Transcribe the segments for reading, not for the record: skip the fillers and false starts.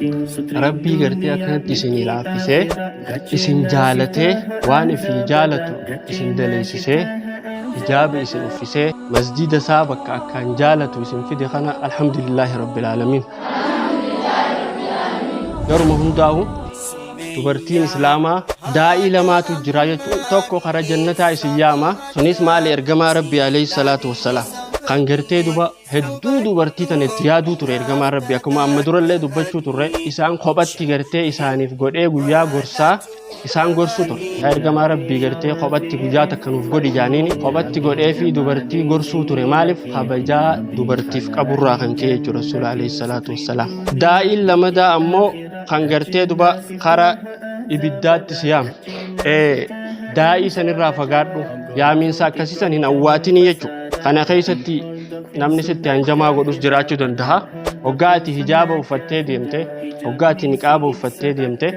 Rabbii gartee akkanatti isinii laaffisee, isin jaalatee, waan ifii jaalatu isin daleessisee, hijaaba isin uffisee, masjida isaa bakka akkaan jaalatu isin fide kana alhamdulillaahi rabbil aalamiin. Garuma hundaahu dubartiin islaamaa daa'ii lamaatu jira jechuun tokko kara jannataa isin yaama sunis maali ergamaa rabbii alayhi salaatu wassalaam kan gartee duba hedduu dubartii tana itti yaaduu ture ergamaan rabbii akkuma amma durallee dubbachuu turre isaan kophatti gartee isaaniif godhee guyyaa gorsaa isaan gorsuu ture yaa ergamaa rabbii gartee kophatti guyyaa takka nuuf godhi jaaniini kophatti godhee fi dubartii gorsuu ture maaliif kabajaa dubartiif qaburraa kan ka'e jechuudha rasuula alayhi salaatu wassalaam daa'iin lamadaa ammoo kan gartee duba kara ibiddaatti si yaama daa'ii sanirraa fagaadhu yaamiinsa akkasii san hin awwaatinii jechuudha kana keessatti namni sitti hanjamaa godhus jiraachuu danda'a. Hoggaa ati hijaaba uffattee deemte, hoggaa ati niqaaba uffattee deemte,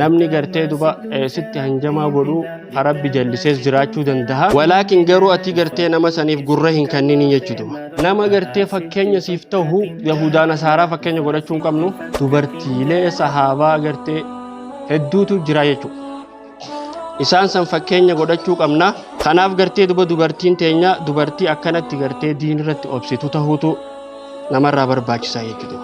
namni gartee duba sitti hanjamaa godhuu rabbi jallisees jiraachuu danda'a. Walaakin garuu ati gartee nama saniif gurra hin kenninii jechuudha. Nama gartee fakkeenya siif ta'u Yahudaa Nasaaraa fakkeenya godhachuu hin qabnu dubartiilee sahaabaa gartee hedduutu jira jechuudha. Isaan san fakkeenya godhachuu qabna. Kanaaf gartee duba dubartiin teenya dubartii akkanatti gartee diin irratti obsitu tahuutu namarraa barbaachisaa jechuudha.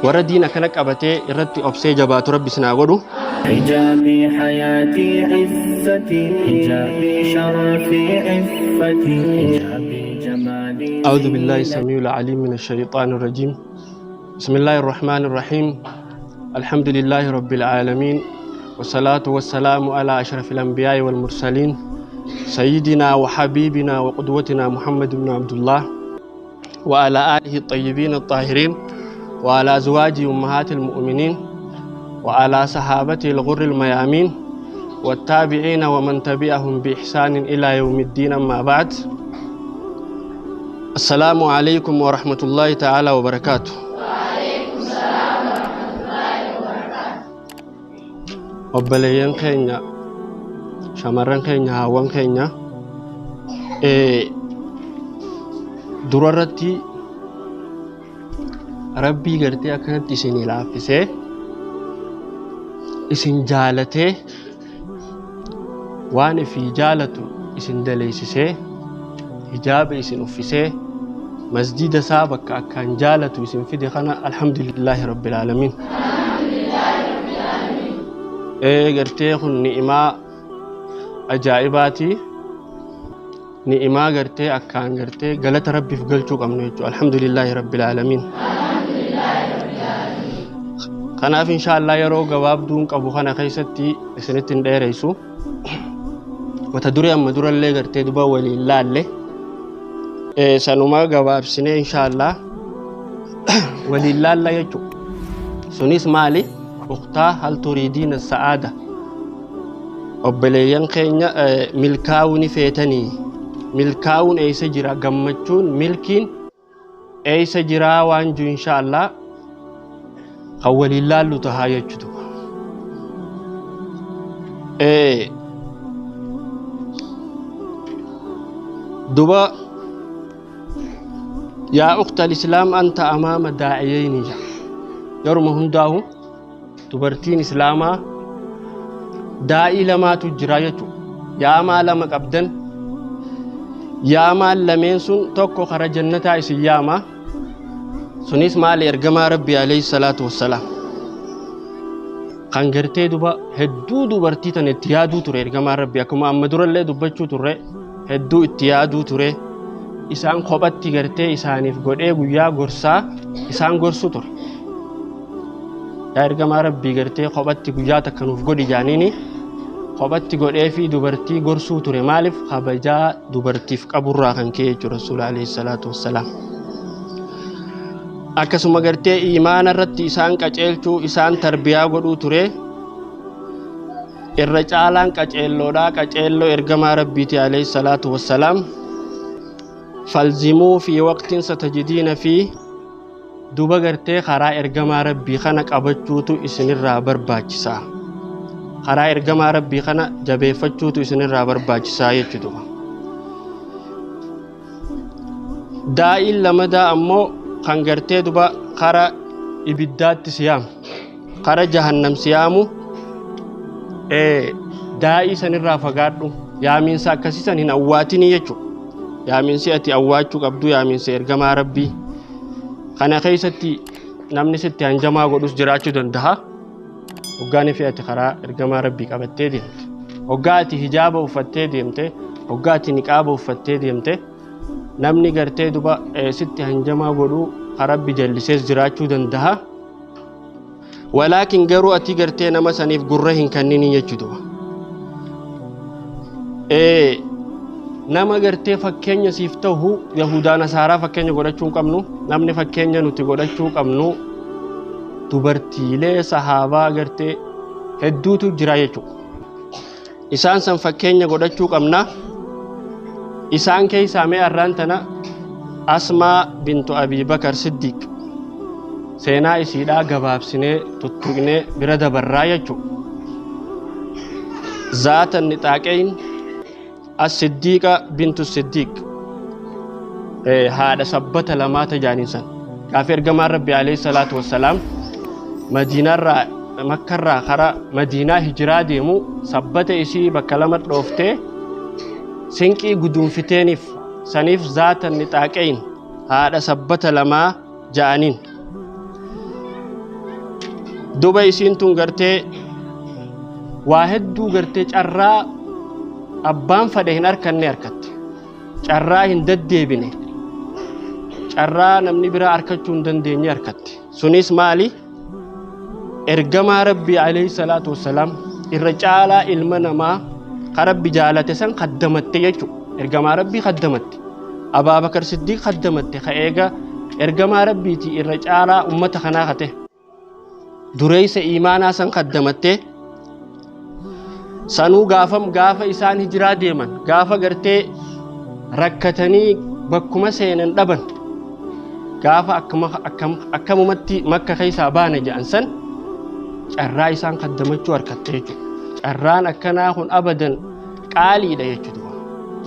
Warra diin akkana qabatee irratti obsee jabaatu rabbi isin haa godhu. حجابي حياتي عزتي حجابي شرفي عفتي حجابي جمالي أعوذ بالله السميع العليم من الشيطان الرجيم بسم الله الرحمن الرحيم الحمد لله رب العالمين والصلاة والسلام على أشرف الأنبياء والمرسلين سيدنا وحبيبنا وقدوتنا محمد بن عبد الله وعلى آله الطيبين الطاهرين وعلى أزواجه أمهات المؤمنين وعلى صحابته الغر الميامين والتابعين ومن تبعهم بإحسان إلى يوم الدين أما بعد السلام عليكم ورحمة الله تعالى وبركاته obboleeyyan keenya shamarran keenya haawwan keenya dura irratti rabbii gartee akkanatti isinii laaffisee isin jaalatee waan ifii jaalatu isin daleessisee hijaaba isin uffisee masjida isaa bakka akkaan jaalatu isin fide kana alhamdulillaahi rabbil aalamiin. Ee gartee kun ni'imaa ajaa'ibaati. Ni'imaa gartee akkaan gartee galata rabbiif galchuu qabnu jechuudha. Alhamdulillaahi rabbil aalamiin. Kanaaf inshaallah yeroo gabaabduun qabu kana keessatti isinitti hin dheereysu. Mata duree amma durallee gartee duba waliin laalle. Sanuma gabaabsinee inshaallah waliin laalla jechuudha. Sunis maali? Uktaa hal turiidiina sa'aada. Obboleeyyan keenya milkaa'uu ni feetanii. Milkaa'uun eessa jira? Gammachuun milkiin eessa jiraa waan jiru inshaallah kan waliin laallu tahaa jechuudha. Duba yaa ukta al-islaam anta amaama daa'iyayni jedha. Yeruma hundaahu dubartiin islaamaa daa'ii lamaatu jira jechuudha. Yaamaa lama qabdan yaamaan lameen sun tokko kara jannataa isin yaama sunis maali ergamaa rabbii alayhi salaatu wassalaam kan gartee duba hedduu dubartii tana itti yaaduu ture ergamaan rabbii akkuma amma durallee dubbachuu turre hedduu itti yaaduu ture isaan kophatti gartee isaaniif godhee guyyaa gorsaa isaan gorsuu ture yaa ergamaa rabbii gartee kophatti guyyaa takka nuuf godhi jaaniini kophatti godhee fi dubartii gorsuu ture maaliif kabajaa dubartiif qaburraa kan ka'e jechuudha rasuula alayhi salaatu wassalaam akkasuma gartee iimaana irratti isaan qaceelchuu isaan tarbiyaa godhuu ture irra caalaan qaceelloodhaa qaceelloo ergamaa rabbiiti alayhi salaatu wassalaam falzimuu fi waqtin satajidiina fi duba gartee karaa ergamaa rabbii kana qabachuutu isinirraa barbaachisa karaa ergamaa rabbii kana jabeeffachuutu isinirraa barbaachisaa jechuudha Daa'iin lamadaa ammoo kan gartee duba kara ibiddaatti si yaamu, kara jahannam si yaamu, daa'ii sanirraa fagaadhu. Yaamiinsa akkasii san hin awwaatinii jechuudha. Yaamiinsi ati awwaachuu qabdu yaamiinsa ergamaa Rabbii. Kana keessatti namni sitti hanjamaa godhus jiraachuu danda'a. Hoggaan fi ati karaa ergamaa Rabbii qabattee deemte. Hoggaa ati hijaaba uffattee deemte, hoggaa ati niqaaba uffattee deemte, namni gartee duba sitti hanjamaa godhuu ka Rabbi jallisees jiraachuu danda'a. Walaakin garuu ati gartee nama saniif gurra hin kenninii jechuu duba. Nama gartee fakkeenya siif ta'u Yahudaa Nasaaraa fakkeenya godhachuu hin qabnu. Namni fakkeenya nuti godhachuu qabnu dubartiilee sahaabaa gartee hedduutu jira jechuudha. Isaan san fakkeenya godhachuu qabna. Isaan keessaa mee arraan tana Asmaa bintu Abii Bakar Siddiq seenaa isiidhaa gabaabsinee tuttuqnee bira dabarraa jechuudha. Zaata nixaaqeyn as-Siddiiqa bintu Siddiq haadha sabbata lamaa tajaaniin san gaafa ergamaan Rabbi alayhi salaatu wassalaam Madiinaarraa Makkarraa karaa Madiinaa hijiraa deemu sabbata isii bakka lama dhooftee sinqii guduunfiteeniif saniif zaata nixaaqeyn haadha sabbata lamaa ja'aniin. Duba isiin tun gartee waa hedduu gartee carraa abbaan fadhe hin arkanne arkatte. Carraa hin deddeebine. Carraa namni biraa arkachuu hin dandeenye arkatte. Sunis maali? Ergamaa Rabbii alayhi salaatu wassalaam irra caalaa ilma namaa ka Rabbi jaalate san kaddamatte jechuudha. Ergamaa Rabbii kaddamatte. Abaabakar Siddiiq kaddamatte ka eega ergamaa Rabbiiti irra caalaa ummata kanaa kate. Dureessa iimaanaa san kaddamatte. Sanuu gaafam gaafa isaan hijiraa deeman gaafa gartee rakkatanii bakkuma seenan dhaban gaafa akkamumatti makka keessaa baana jedhan san carraa isaan kaddamachuu harkatte jechuudha. Carraan akkanaa kun abadan qaaliidha jechuudha.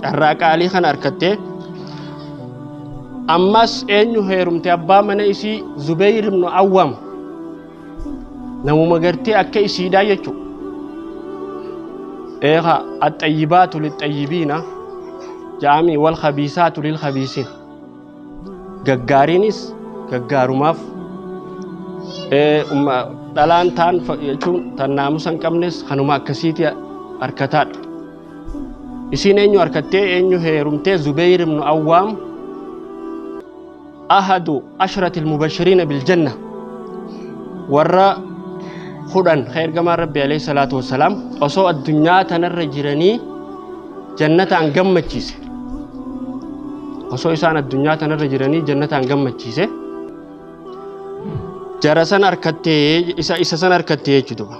Carraa qaalii kana harkattee ammas eenyu heerumte abbaa mana isii Zubayr ibn Awwam namuma gartee akka isiidhaa jechuudha. Eegaa axxayyibaatu lixxayyibiina ja'amii wal khabiisaatu lil khabiisiin. Gaggaariinis gaggaarumaaf dhalaan taan jechuun tan naamusa hin qabnes kanuma akkasiiti harkataadha. Isiin eenyu harkattee eenyu heerumtee Zubayr ibn Awwaam ahadu ashratil mubashiriina biljanna warra kudhan ka ergamaan rabbi alayhi salaatu wassalaam osoo addunyaa tanarra jiranii jannataan gammachiise osoo isaan addunyaa tanarra jiranii jannataan gammachiise jara san harkattee isa san harkattee jechuudha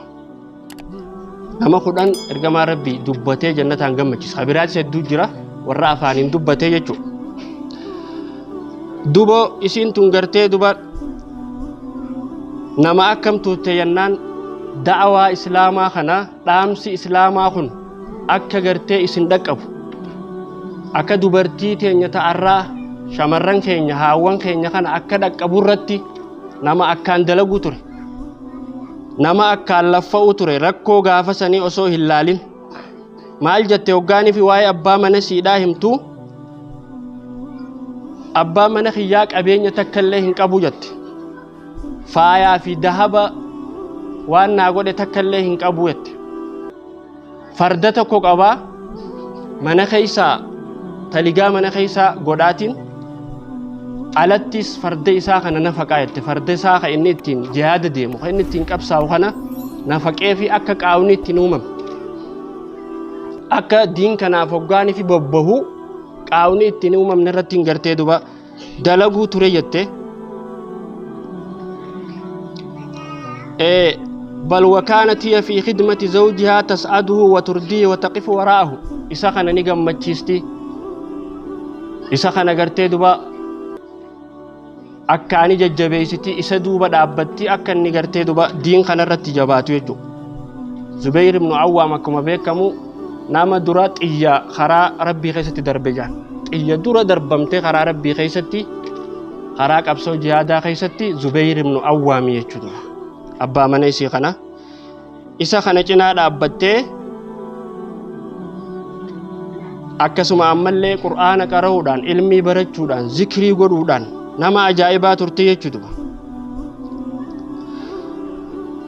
nama kudhan ergamaa rabbii dubbatee jannataan gammachiisa kabiraatis hedduu jira warra afaaniin dubbatee jechuudha duba isiin tun gartee duba nama akkam tuutte jennaan da'awaa islaamaa kana dhaamsi islaamaa kun akka gartee isin dhaqqabu akka dubartii teenya ta'arraa shamarran keenya haawwan keenya kana akka dhaqqabu irratti nama akkaan dalaguu ture nama akkaan laffa'u ture rakkoo gaafa sanii osoo hin laalin maal jette hoggaanii fi waa'ee abbaa mana siidhaa himtu abbaa mana kiyyaa qabeenya takka illee hin qabu jette faayaa fi dahaba waan naa godhe takka illee hin qabu jette farda tokko qabaa mana keessaa taligaa mana keessaa godhaatiin alattis farda isaa kana nafaqaa jette farda isaa kan inni ittiin jihaada deemu kan inni ittiin qabsaa'u kana nafaqee fi akka qaawni ittiin uumame akka diin kanaaf hoggaanii fi bobbahu qaawni ittiin uumamne irratti hin gartee duba dalaguu ture jette bal wakaanat hiya fi khidmati zawjihaa tas'aduhu wa turdihi wa taqifu waraa'ahu isa kana ni gammachiisti isa kana gartee duba akka ani jajjabeessiti isa duuba dhaabbatti akka inni gartee duba diin kanarratti jabaatu jechuudha. Zubayr ibn Awwaam akkuma beekamu nama dura xiyya karaa rabbii keessatti darbe jaan. Xiyya dura darbamtee karaa rabbii keessatti Karaa qabsoo jihaadaa keessatti Zubeyir ibnu Awwaami jechuudha. Abbaa mana isii kana. Isa kana cinaa dhaabbattee akkasuma ammallee Qur'aana qara'uudhaan, ilmii barachuudhaan, zikrii godhuudhaan nama ajaa'ibaa turte jechuudha.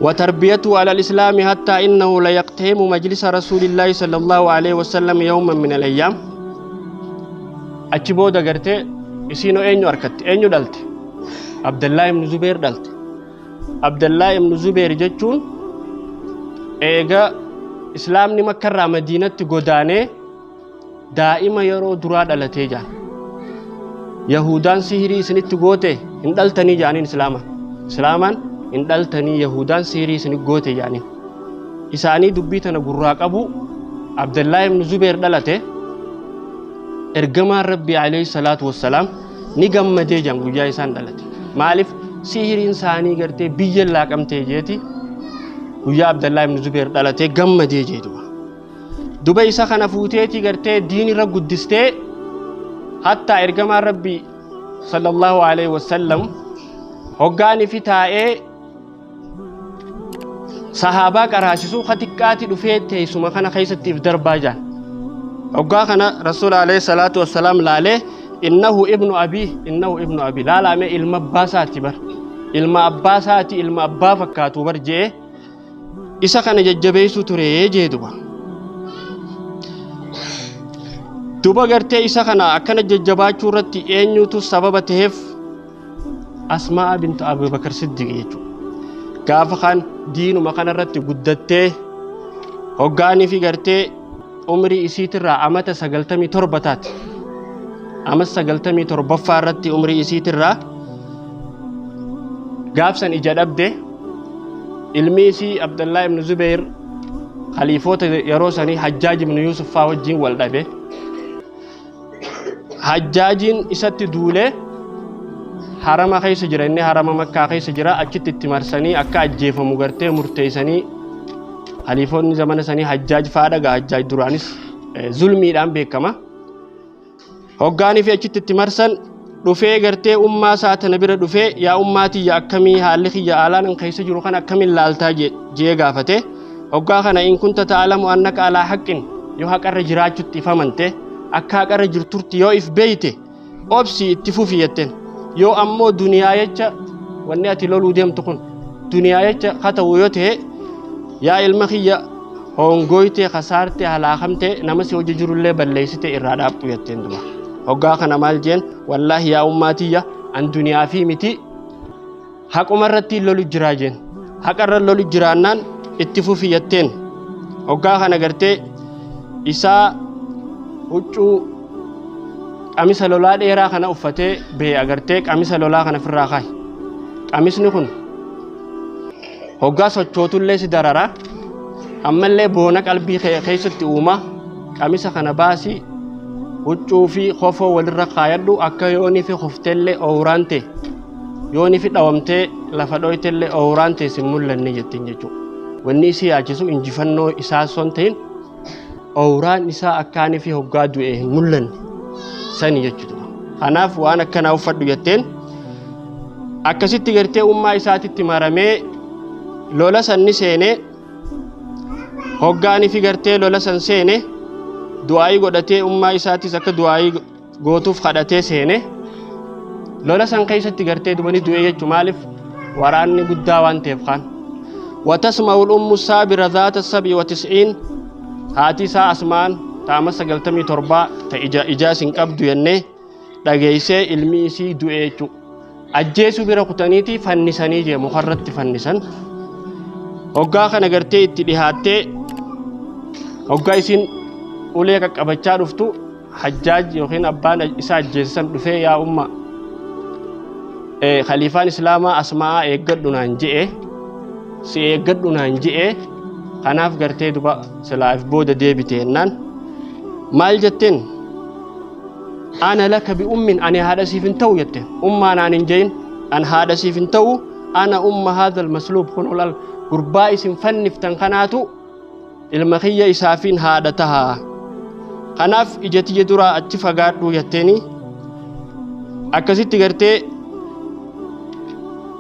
وتربيته على الإسلام حتى إنه ليقتحم مجلس رسول الله صلى الله عليه وسلم يوما من الأيام. Achi booda gartee isiinoo eenyu harkatte? Eenyu dhalte? Abdallaa ibnu Zubeer dhalte. Abdallaa ibnu Zubeer jechuun eega Islaamni Makkarraa Madiinatti godaanee daa'ima yeroo duraa dhalatee jaan. Yahudaan sihirii isinitti goote hin dhaltanii jaaniin Islaama. Islaamaan hin dhaltanii, Yahudaan sihirii isinit goote jaaniin. Isaanii dubbii tana gurraa qabu Abdallaa ibnu Zubeer dhalate. Ergamaan Rabbii alayhi salaatu wassalaam ni gammadee jaan guyyaa isaan dhalate. Maaliif? Sihiriin isaanii gartee biyya laaqamtee jeeti guyyaa Abdallaa ibnu Zubeer dhalatee gammadee jee duba. Duba isa kana fuuteetii gartee diin irra guddistee, hattaa ergamaan Rabbii sallallahu alaihi wasallam hoggaanii fi taa'ee sahaabaa qaraasisuu ka xiqqaati dhufee teessuma kana keessatti if darbaa jaan. Hoggaa kana Rasuula alayhi salaatu wassalaam laalee, innahu ibnu abii, innahu ibnu abii, laalaame ilma abbaa isaati bar, ilma abbaa isaati, ilma abbaa fakkaatu bar jee isa kana jajjabeessuu ture jee duba. Duba gartee isa kana akkana jajjabaachuu irratti eenyutu sababa ta'eef? Asmaa'a bintu Abubakar Siddiq jechuudha. Gaafa kan diinuma kanarratti guddattee hoggaanii fi gartee umrii isiitirraa amata 97 taate. Ama 97ffaa irratti umrii isiitirraa gaafsan ija dhabde. Ilmi isii Abdallaa ibn Zubeer khaliifota yeroo sanii Hajjaaj ibn Yuusuf faa wajjin wal dhabe. Hajjaajiin isatti duulee harama keessa jira, inni harama Makkaa keessa jira. Achitti itti marsanii akka ajjeefamu gartee murteessanii khaliifonni zamana sanii Hajjaaj faa dhagaa. Hajjaaj duraanis zulmiidhaan beekama. Hoggaanii fi achitti itti marsan dhufee gartee ummaa isaa tana bira dhufee, yaa ummaa tiyya, akkamii haalli kiyya, haalaan an keessa jiru kana akkamiin laaltaa jee gaafate. Hoggaa kana, in kunta ta'alamu annaka alaa haqqin, yoo haqarra jiraachutti ifamante, akka haqarra jirturti yoo if beeyte, obsi itti fufi jetteen. Yoo ammoo duniyaa jecha wanni ati loluu deemtu kun duniyaa jecha ka ta'u yoo ta'e, yaa ilma kiyya, hongooytee, kasaarte, halaakamte, nama si hojii jirullee balleessite, irraa dhaabbu jetteen duba. Hoggaa kana maal jeen? Wallaahi yaa ummaa tiyya, an duniyaa fi miti, haquma irratti lolu jiraa jeen. Haqarra lolu jiraannaan itti fufi jetteen. Hoggaa kana gartee isaa huccuu qamisa lolaa dheeraa kana uffatee bee agartee qamisa lolaa kana ofirraa kaayi, qamisni kun hoggaa sochootullee si darara, ammallee boona qalbii keessatti uuma, qamisa kana baasi, huccuu fi kofoo walirra kaayadhu, akka yoonii fi kufteellee oowraan ta'e, yoonii fi dhawamtee lafa dhoytellee oowraan ta'e sin mul'anne jettiin jechuudha. Wanni isii yaachisu injifannoo isaa osoo hin ta'in oowraan isaa akkaanii fi hoggaa du'e hin mul'anne sani jechuudha. Kanaaf waan akkanaa uffadhu jetteen. Akkasitti gartee ummaa isaatitti maramee lola san ni seene. Hoggaanii fi gartee lola san seene du'aayii godhatee, ummaa isaatis akka du'aayii gootuuf kadhatee seene. Lola san keessatti gartee dubani du'e jechu. Maaliif? Waraanni guddaa waan ta'eef kaan. Watasma'u ummu saabira zaata sab'i wa tis'iin, haati isaa Asmaan taama 97 ta ija ijaas hin qabdu jennee dhageessee ilmi isii du'e jechu. Ajjeesuu bira kutaniiti fannisanii jee, mukarratti fannisan. Hoggaa kana gartee itti dhihaattee hoggaa isiin ulee qaqqabachaa dhuftu, Hajjaaj yookiin abbaan isa ajjeesisan dhufee, yaa umma, khaliifaan Islaamaa Asmaa'aa eeggadhu naan je'e, si eeggadhu naan je'e, kanaaf gartee duba silaa if booda deebite jennaan, maal jetteen? Ana laka bi ummin, ani haadha siif hin ta'u jetteen. Ummaa naan hin je'in, an haadha siif hin ta'u, ana umma haadhal masluub, kun olal gurbaa isin fanniftan kanaatu ilma kiyya, isaafiin haadha taha, kanaaf ija tiyya duraa achi fagaadhu jetteeni. Akkasitti gartee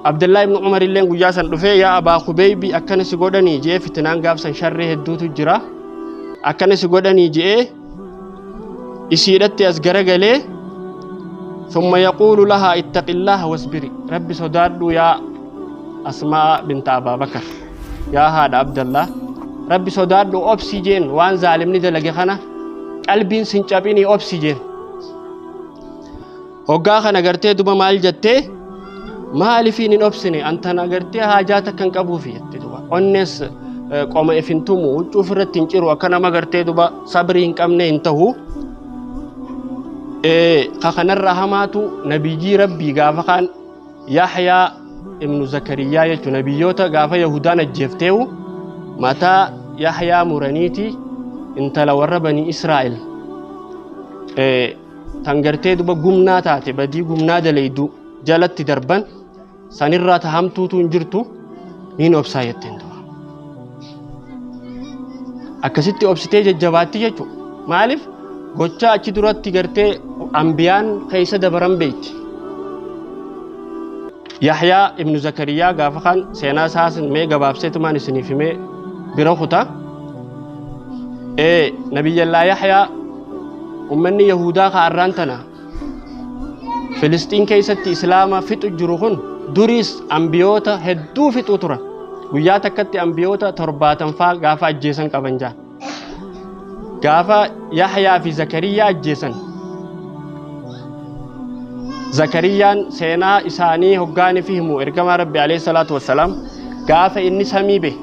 Abdullaa ibn Umar illeen guyyaa san dhufee, yaa Abaa Khubeybi, akkana si godhanii je'ee. Fitinaan gaafsan sharree hedduutu jira, akkana si godhanii je'ee isiidhatti as garagalee, ثم يقول لها اتق الله واصبري، rabbi sodaadhu yaa Asmaa binta Abaa Bakar, yaa haadha Abdallah, rabbi sodaadhu, obsi jeen. Waan zaalimni dalage kana qalbiin sin caphinii, obsi jeen. Hoggaa kana gartee duba maal jettee? Maalifiin hin obsine? Antana gartee haajaa takka hin qabuufi jette. Duba onnees qoma if hin tumu, huccuu ofirratti hin ciru, akka nama gartee duba sabrii hin qabne hin tahu. Ka kanarra hamaatu nabiyyii rabbii gaafa kaan Yaxyaa ibnu Zakariyaa jechuun nabiyyoota gaafa Yahudaan ajjeefteewu mataa Yaxyaa muraniiti intala warra banii Israa'el tan gartee duba gumnaa taate, badii gumnaa dalaydu jalatti darban sanirraa ta hamtuutu hin jirtu. Niin obsaa jetteen duba. Akkasitti obsitee jajjabaatti jechuudha. Maaliif? Gocha achi duratti gartee ambiyaan keessa dabaran beekti. Yaxyaa ibnu Zakariyaa gaafa kaan seenaa isaas mee gabaabseetumaan isiniif himee bira kuta. Nabiyyallaa Yaxyaa ummanni Yahudaa ka arraan tana Filisxiin keessatti Islaama fixu jiru kun duriis ambiyoota hedduu fixuu turan. Guyyaa takkatti ambiyoota 70 faa gaafa ajjeesan qaban jaan. Gaafa Yaxyaa fi Zakariyaa ajjeesan. Zakariyaan seenaa isaanii hoggaanii fi himu ergamaa Rabbi alayhi salaatu wassalaam gaafa inni samii bahe.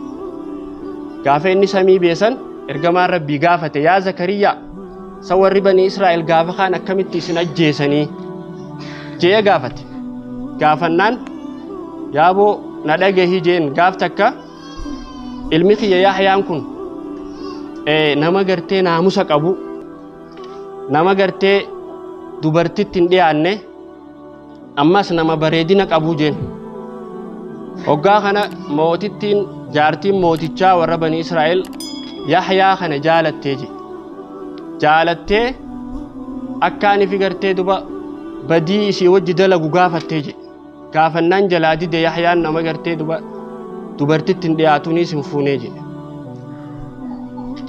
Gaafa inni samii beesan ergamaan Rabbii gaafate, yaa Zakariyaa, sa warri banii Israa'el gaafa kaan akkamitti isin ajjeesanii jee gaafate. Gaafannaan, yaaboo na dhagahi jeen, gaaf takka ilmi kiyya Yahyaan kun nama gartee naamusa qabu, nama gartee dubartitti hin dhiyaanne, ammas nama bareedina qabu jeen. Hoggaa kana mootittiin, jaartiin mootichaa warra banii Israa'el, Yahyaa kana jaalattee je. Jaalattee akkaan ifi gartee duba badii isii wajji dalagu gaafattee je. Gaafannaan jalaa dide. Yahyaan nama gartee duba dubartitti hin dhiyaatuniis hin fuunee jedhe.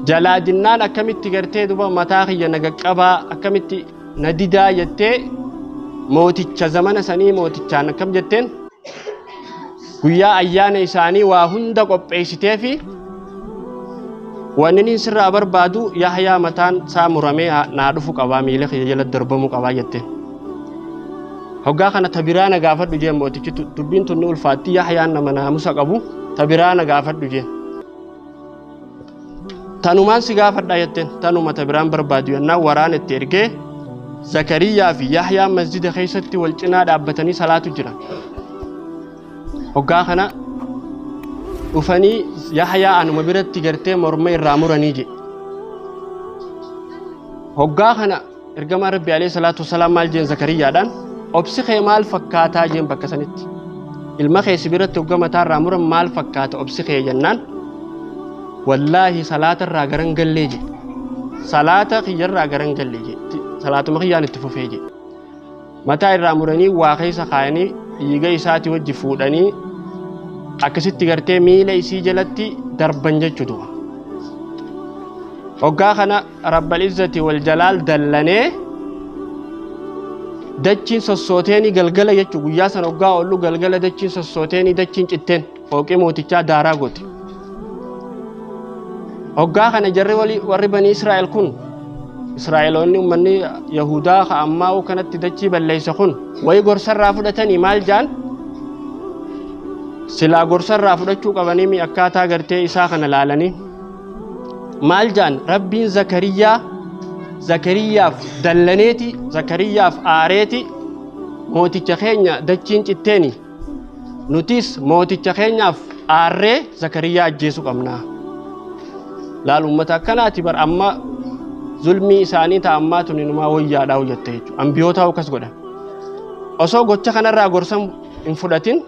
Jalaa dinnaan akkamitti gartee duba mataa kiyya na qaqqabaa, akkamitti na didaa jettee mooticha zamana sanii mootichaan akkam jetteen, guyyaa ayyaana isaanii waa hunda qopheessitee fi wanni inni sirraa barbaadu Yahyaa mataan isaa muramee naa dhufu qabaa, miila kiyya jala darbamuu qabaa jetteen. Hoggaa kana ta biraa na gaafadhu jeen mootichi, dubbiin tun ni ulfaatti, Yahyaan nama naamusa qabu, ta biraa na gaafadhu jeen. Tanumaan si gaafadha jetteen, tanuma, ta biraan barbaadu jennaan waraana itti ergee Zakariyaa fi Yahyaan masjida keessatti wal cinaa dhaabbatanii salaatu jiran. Hoggaa kana dhufanii Yahyaa anuma biratti gartee morma irraa muranii jedhe. Hoggaa kana ergamaan Rabbi alayhi salaatu wasalaam maal jeen Zakariyaadhaan? Obsi kee maal fakkaataa jeen bakka sanitti. Ilma kee si biratti hogga mataa irraa muran maal fakkaata obsi kee jennaan, wallaahi salaata irraa garan gallee jedhe. Salaata kiyyarraa garan gallee jedhe. Salaatuma kiyyaan itti fufee jedhe. Mataa irraa muranii waa keessa kaayanii dhiiga isaati wajji fuudhanii akkasitti gartee miila isii jalatti darban jechuu duba. Hoggaa kana Rabbal Izzati wal Jalaal dallanee dachiin sossooteeni galgala jechuu, guyyaa sana hoggaa oollu galgala dachiin sossooteeni dachiin citteen fooqii mootichaa daaraa goote. Hoggaa kana jarri warri banii Israa'el kun, Israa'eloonni, uummanni Yahudaa ka ammaa kanatti dachii balleessa kun wayi gorsarraa fudhatanii maal jaan? Silaa gorsarraa fudhachuu qabanii mi akkaataa gartee isaa kana laalanii maal jaan? Rabbiin Zakariyaaf dallaneeti, Zakariyaaf aareeti mooticha keenya dachiin citteeni, nutis mooticha keenyaaf aarree Zakariyaa ajjeesuu qabna. Laal ummata akkanaati bar, amma zulmii isaanii ta ammaa tuni numaa wayyaadhaa hojjette jechuudha. Ambiyoota akkas godhan. Osoo gocha kanarraa gorsa hin fudhatin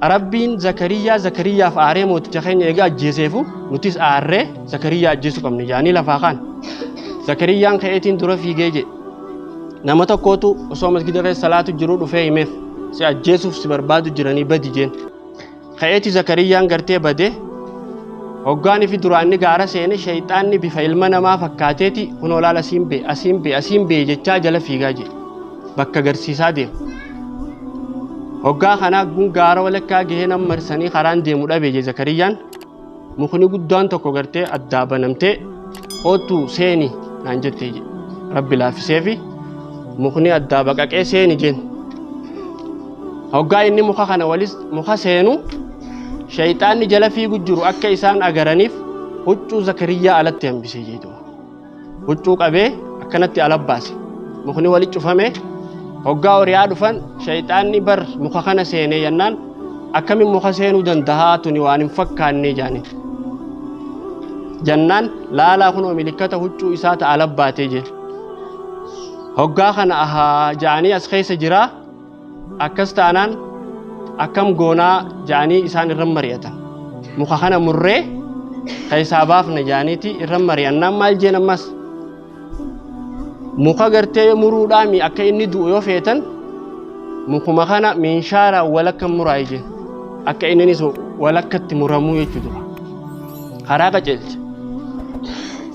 Rabbiin Zakariyaaf aaree mooticha keenya egaa ajjeeseefu nutis aarree Zakariyaa ajjeesuu qabna jaanii lafaa kaan. Zakariyaan ka'eetiin dura fiigee jedhe. Nama tokkootu osoo masgida keessa salaatu jiru dhufee himeef. Si ajjeesuuf si barbaadu jiranii badi jeen. Ka'eeti Zakariyyaan gartee bade. Hoggaan fi duraanni gaara seene shayxaanni bifa ilma namaa fakkaateeti kunoo laal asiin bee asiin bee asiin bee jechaa jala fiigaa jee. Bakka agarsiisaa deema. Hoggaa kanaa gun gaara walakkaa gahee nam marsanii karaan deemu dhabe jee Zakariyyaan. Mukni guddaan tokko gartee addaa banamtee koottu seeni naan jettee jedhe. Rabbi laaffiseefi mukni addaa baqaqee seeni jeen. Hoggaa inni muka kana walis muka seenu shayxaanni jala fiigu jiru akka isaan agaraniif huccuu Zakariyyaa alatti hambisee jedhu. Huccuu qabee akkanatti ala baase. Mukni wali cufame hoggaa horiyaa dhufan shayxaanni bar muka kana seenee jennaan akkamiin muka seenuu dandahaa tuni waan hin fakkaanne jaani. Jennaan laalaa kunoo milikkata huccuu isaa ta ala baatee jeen. Hoggaa kana ahaa ja'anii as keessa jiraa akkas taanaan akkam goonaa ja'anii isaan irra mari'atan. Muka kana murree keessaa baafna ja'aniiti irra mari'annaan maal jeen ammas muka gartee muruudhaami akka inni du'u yoo feetan mukuma kana miinshaaraan walakka muraa jeen akka inninis walakkatti muramuu jechuudha. Karaa qajeelcha.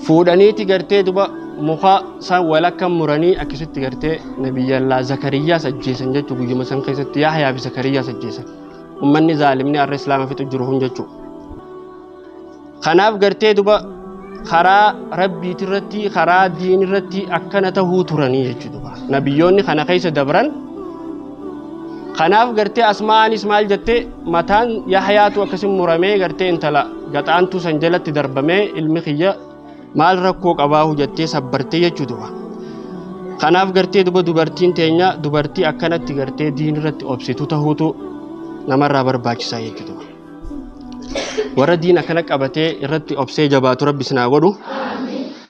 Fuudhaniiti gartee duba muka san walakka muranii akkasitti gartee nabiyyallaa Zakariyyaas ajjeesan jechuu guyyuma san keessatti Yahyaa fi Zakariyyaas ajjeesan. Ummanni zaalimni har'a islaama fixu jiru kun jechuu. Kanaaf gartee duba karaa rabbiitirratti karaa diinirratti akkana tahuu turanii jechuu duba. Nabiyyoonni kana keessa dabran. Kanaaf gartee Asmaa'aanis maal jette mataan Yahyaatu akkasin muramee gartee intala gaxaantuu san jalatti darbamee ilmi kiyya maal rakkoo qabaahu jettee sabbartee jechuu duba. Kanaaf gartee duba dubartiin teenya dubartii akkanatti gartee diin irratti obsitu tahuutu namarraa barbaachisaa jechuu duba. Warra diin akkana qabatee irratti obsee jabaatu rabbi isin haa godhu.